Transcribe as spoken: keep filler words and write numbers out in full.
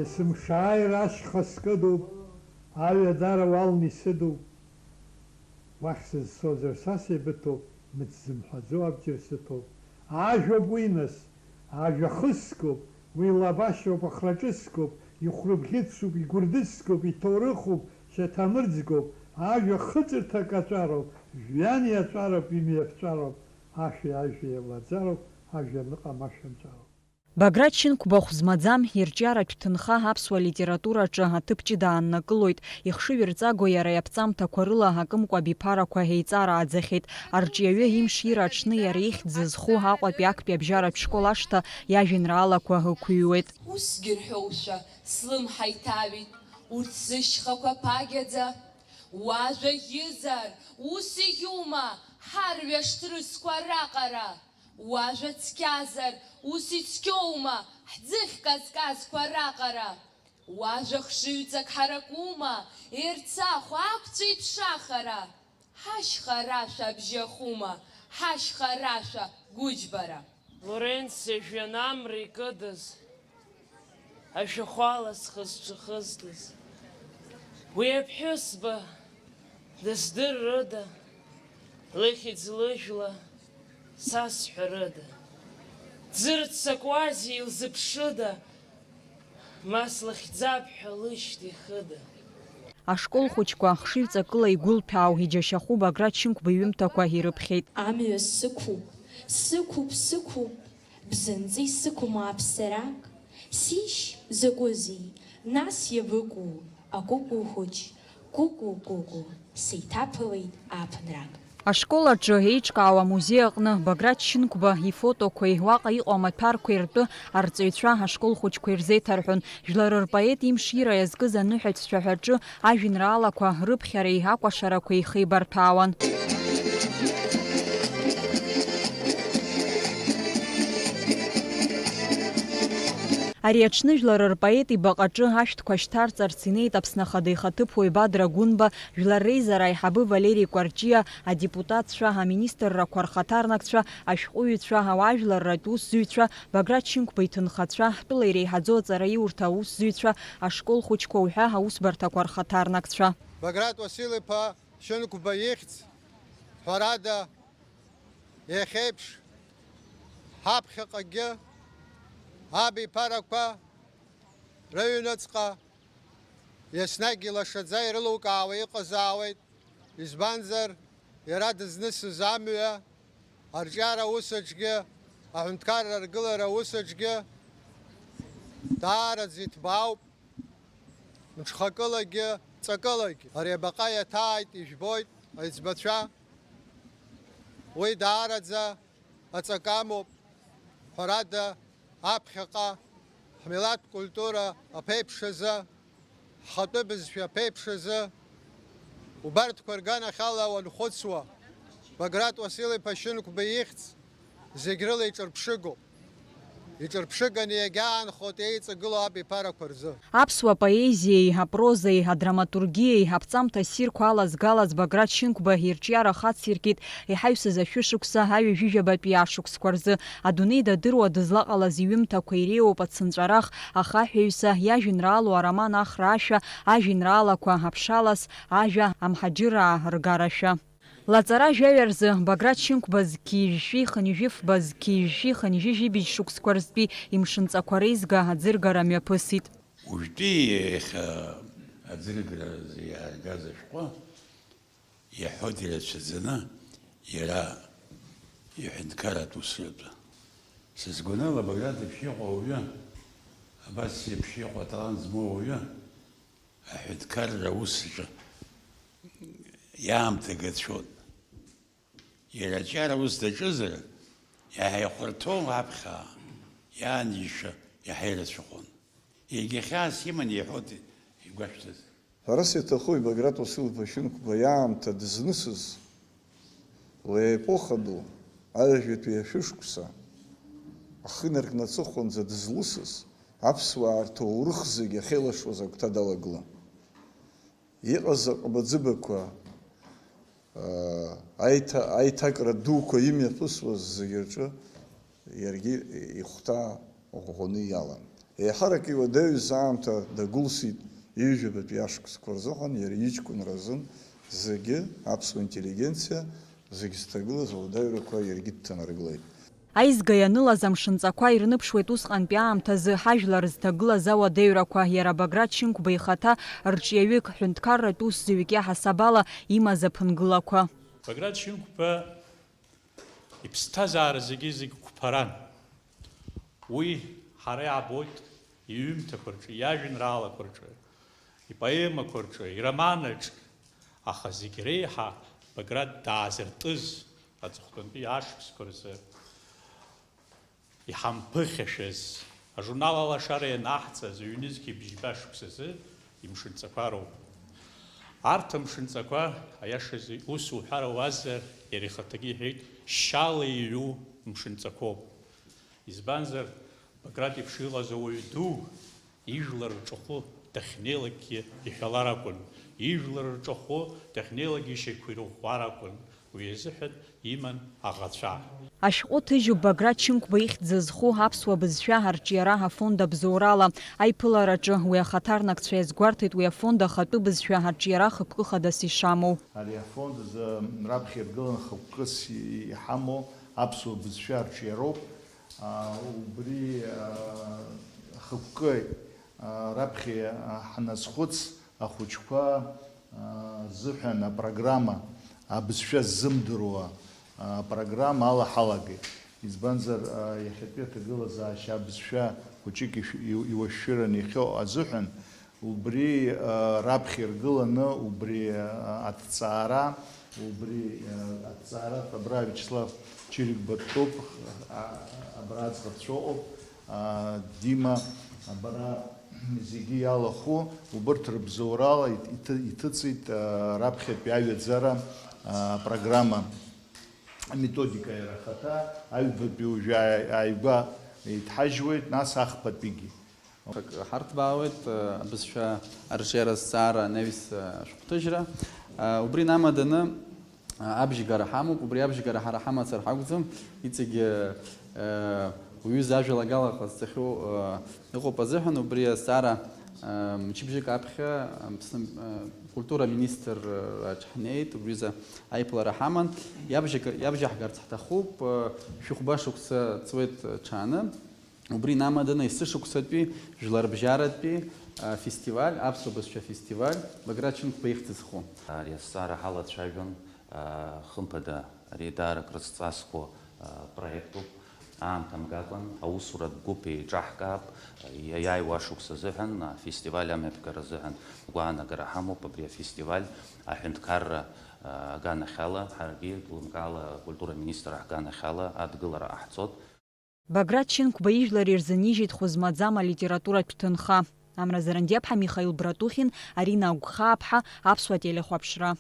Есымшааир ашьха скыдуп, аҩадара уалны исыдуп. Уахь сызцозар са сеибыҭоуп, мыц зымҳәаӡо абџьар сыҭоуп. Ажәоуп уи нас, ажәа хыскуп, уи лабашьоуп, ахраҿыскуп, ихәрыбӷьыцуп, игәырдыскуп, иҭоурыхуп, шьаҭамырӡгоуп, ажәа хыҵырҭак аҵәароуп, жәҩан иаҵәароуп, имҩаԥҵәароуп, ашәи ажәеи еилаҵәароуп, ажәҩан ыҟам ашәа нҵәароуп. Баграт Шьынқәба хә змаӡам, ирҿиаратә ҭынха аԥсуа литератураҿы аҭыԥ ҷыда ааннакылоит. Ихшыҩ рҵаго иара иаԥҵамҭақәа рыла акымкәа абиԥарақәа еиҵарааӡахьеит. Арҿиаҩы имшира аҽны иара ихьӡ зызху Аҟәатәи актәи абжьаратә школ ашҭа иажәеинраалақәа ықәыҩуеит. Усгьы рҳәоушәа, слымҳа иҭаҩит, урҭ зышьхақәа ԥагьаӡа. Уажәа ӷьызар, ус иӷьума, ҳарҩаш ҭрысқәа раҟара? Уажәа цқьазар, ус ицқьоума, ҳӡыхь казказқәа раҟара? Уажәа хшыҩҵак ҳаракума, Ерцахә ақәцәеиԥш ахара? Ҳашьха рашәа абжьахума, ҳашьха рашәа гәыџьбара? Лоренциа жәҩан амра икыдыз, ашәахәала схы-сҿы хызтыз. Уи аԥҳәызба дыздыррыда, лыхьӡ лыжәла сасҳәарыда? Дзырццакуазеи, илзыԥшыда, ма слыхьӡап ҳәа лышьҭа ихыда? Ашкол хәыҷқәа хшыҩҵакыла игәылҭәаау, иџьашьахәу Баграт Шьынқәба иҩымҭақәа ирыԥхьеит. Амҩа сықәуп, сықәуп, сықәуп, бзанҵы исықәым ааԥсарак. Сишь, закәызеи, нас иабыкәу, акәыкәу хәыҷ, кәыкәу, кәыкәу, сеиҭаԥалеит ааԥынрак. Ашкол аҿы еиҿкаау амузеи аҟны Баграт Шьынқәба ифотоқәеи уаҟа иҟоу амаҭәарқәеи ртәы арҵаҩцәа ашкол хәыҷқәа ирзеиҭарҳәон. Жәлар рпоет имшира иазкыз аныҳәаҿцәаҳәаҿы ажәеинраалақәа рыԥхьареи акәашарақәеи ихеибарҭәаауан. Ари аҽны жәлар рпоет ибаҟаҿы ашәҭқәа шьҭарҵарц инеит Аԥсны Ахада ихаҭыԥуаҩ Бадра Гәынба, Жәлар Реизара аиҳабы Валери Кәарҷиа, адепутатцәа, аминистррақәа рхаҭарнакцәа, ашәҟәыҩҩцәа, ауаажәларратә усзуҩцәа, Баграт Шьынқәба иҭынхацәа, ҳтәыла иреиҳаӡоу аҵараиурҭа аусзуҩцәа, ашкол хәыҷқәа уҳәа аусбарҭақәа рхаҭарнакцәа. Баграт Уасил-иԥа Шьынқәба ихьӡ, ҳәарада, иахьеиԥш, ҳаԥхьаҟагьы абиԥарақәа рыҩныҵҟа еснагь илашаӡа ирылукаауа иҟазаауеит, избанзар, иара дызнысыз амҩа, арҿиара усаҿгьы, аҳәынҭқарра аргылара усаҿгьы даараӡа иҭбаауп, мҽхакылагьы, ҵакылагьы. Ари абаҟа иаҭааит, ижәбоит, аиҵбацәа. Уи даараӡа аҵакы амоуп, ҳәарада, аԥхьаҟа ҳмилаҭтә культура аԥеиԥш азы, ҳхатәы бызшәа аԥеиԥш азы, убарҭқәа рганахьала уанхәыцуа, Баграт Уасил-иԥа Шьынқәба ихьӡ зегь рыла иҿырԥшыгоуп. Иҿырԥшыганы иагьаанхоит еиҵагылоу абиԥарақәа рзы. Аԥсуа поезиеи, апрозеи, адраматургиеи, аԥҵамҭа ссирқәа алазгалаз Баграт Шьынқәба ирҿиара хациркит иҳаҩсыз ашәышықәса аҩажәижәабатәи ашықәсқәа рзы. Адунеи дадыруа дызлаҟалаз иҩымҭақәа иреиуоуп ацынҵәарах, ахаҳәаҩса, иажәеинраалоу ароман Ахра ашәа, ажәеинраалақәа Аԥшалас, ажәа Амҳаџьыраа ргарашәа. Лаҵара жәаҩа рзы Баграт Шьынқәба зқьи жәшәи хынҩажәи фба, зқьи жәшәи хынҩажәи жәибжь шықәсқәа рзтәи имшынҵақәа реизга аӡыргара мҩаԥысит. Уажәтәи иахьа аӡыргаразы иааргаз ашәҟәы иаҳәоит ирацәаӡаны иара иҳәынҭқарратә усратәы. Са сгәанала, Баграт еиԥш иҟоу ауаҩы, абас еиԥш иҟоу аталант змоу ауаҩы, аҳәынҭқарра аус аҿы иаамҭа гацәон. Иара аҿиара ус даҿызар, иаҳа ихәарҭоу аԥхьа иаанижьша иаҳа ирацәахон. Егьа хьаас иман иҳәоит игәашәҭаз. Ҳәарас иаҭаху, Баграт Уасил-иԥа Шьынқәба иаамҭа дызнысыз, уи аепоха ду, аҩажәатәи ашәышықәса, ахы инаркны аҵыхәанӡа дызлысыз, аԥсуаа рҭоурых зегь ахьеилашуаз агәҭа далагылан. Иҟаз аҟыбаӡыбақәа, аа, аиҭа-, аиҭакра дуқәа имҩаԥысуаз зегьы рҿы иаргьы ихәҭа ӷәӷәаны иалан. Еиҳарак иуадаҩыз аамҭа дагәылсит ҩажәабатәи ашықәсқәа рзыҳәан иара иҷкәынра азын зегьы, аԥсуа интеллигенциа, зегь зҭагылаз ауадаҩрақәа иаргьы дҭанаргылеит. Аизга ианылаз амшынҵақәа ирныԥшуеит усҟантәи аамҭазы ҳажәлар зҭагылаз ауадаҩрақәа, иара Баграт Шьынқәба ихаҭа рҿиаҩык, ҳәынҭқарратә усзуҩык иаҳасаб ала имаз аԥынгылақәа. Баграт Шьынқәба иԥсҭазаара зегьы-зегь қәԥаран. Уи ҳара иаабоит иҩымҭақәа рҿы, иажәеинраалақәа рҿы, ипоемақәа рҿы, ироманаҿ, аха зегь реиҳа Баграт даазыртыз аҵыхәтәантәи ашықәсқәа рзы иҳамԥыхьашәаз, ажурнал Алашара ианаҳҵаз ҩнызқьи бжьба шықәсазы имшынҵақәа роуп. Арҭ амшынҵақәа, аиашазы, ус уҳәар ауазар, иара ихаҭагьы иҳәеит, шьала иҩу мшынҵақәоуп. Избанзар, Баграт иеиԥш иҟаз ауаҩ ду, ижәлар рҿахәы дахьнеилакгьы иҳәалар акәын, ижәлар рҿахәы дахьнеилакгьы ишьақәирӷәӷәар акәын, уи азыҳәан иман аӷацәа. Ашәҟәы ҭыжьуп Баграт Шьынқәба ихьӡ зызху аԥсуа бызшәа арҿиара афонд абзоурала аиԥылараҿы. Уи ахаҭарнакцәа иазгәарҭеит уи афонд ахатәы бызшәа арҿиара хықәкы хадас ишамоу. Ари афонд азы раԥхьа иргыланы хықәкыс иҳамоу аԥсуа бызшәа арҿиароуп. А, убри, а, хықәкы, а, раԥхьа, а, ҳназхәыц, ахәыҷқәа, а, рзыҳәан апрограмма, абызшәа ззымдыруа, а, апрограмма ала ҳалагеит. Избанзар, а, иахьатәи аҭагылазаашьа абызшәа хәыҷык ишә-, иу-, иуашәшәыраны иахьыҟоу азыҳәан, убри, а, раԥхьа иргыланы, убри, а, аҭҵаара, убри, а, аҭҵааратә абра Виачеслав Чирик-Батоуп, а, абра аӡӷабцәа ыҟоуп, а, Дима, абара зегьы иалахәу, убырҭ рыбзоурала иҭ-, иҭы-, иҭыҵит, а, раԥхьатәи аҩаӡара, а, программа, аметодика иара ахаҭа, аҩбатәи уажәы ааи-, ааигәа иҭҳажьуеит, нас ахԥатәигьы. Ҳарҭбаауеит, э, абызшәа арҿиара азҵаара анаҩс, э, ашәҟәҭыжьра. Э, убри инамаданы, э, абжьгара ҳамоуп, убри абжьгара ҳара ҳамацар ҳакәӡам, иҵегьы, э, уҩыза ажәалагала ҟазҵахьоу, э, ыҟоуп азыҳәан, убри азҵаара, э, мчыбжьык аԥхьа, э, Аԥсны, э, культура министр, э, аҿ ҳнеит, убри азы аиԥылара ҳаман. Иабжьак-, иабжьаҳгарц ҳҭахуп, э, шәыхәба шықәса ҵуеит, э, ҽааны. Убри инамаданы есышықәсатәи жәларбжьаратәи, а, фестиваль, аԥсуа бызшәа фестиваль, Баграт Шьынқәба ихьӡ зху. Ари азҵаара ҳалацәажәон, а, хымԥада, ари даара крызҵазкуа, а, проектуп. Аамҭа мгакәан, аусуратә гәыԥ еиҿаҳкаап, иа-, иааиуа ашықәс азыҳәан, афестиваль амҩаԥгара азыҳәан гәаанагара ҳамоуп, абри афестиваль аҳәынҭқарра, а, аганахьала, ҳаргьы лымкаала акультура аминистр аҳганахьала адгылара ҟаҳҵоит. Баграт Шьынқәба ижәлар ирзынижьит хәы змаӡам алитературатә ҭынха. Амра Зарандиаԥҳа, Михаил Братухин, Арина Агәхааԥҳа, Аԥсуа телехәаԥшра.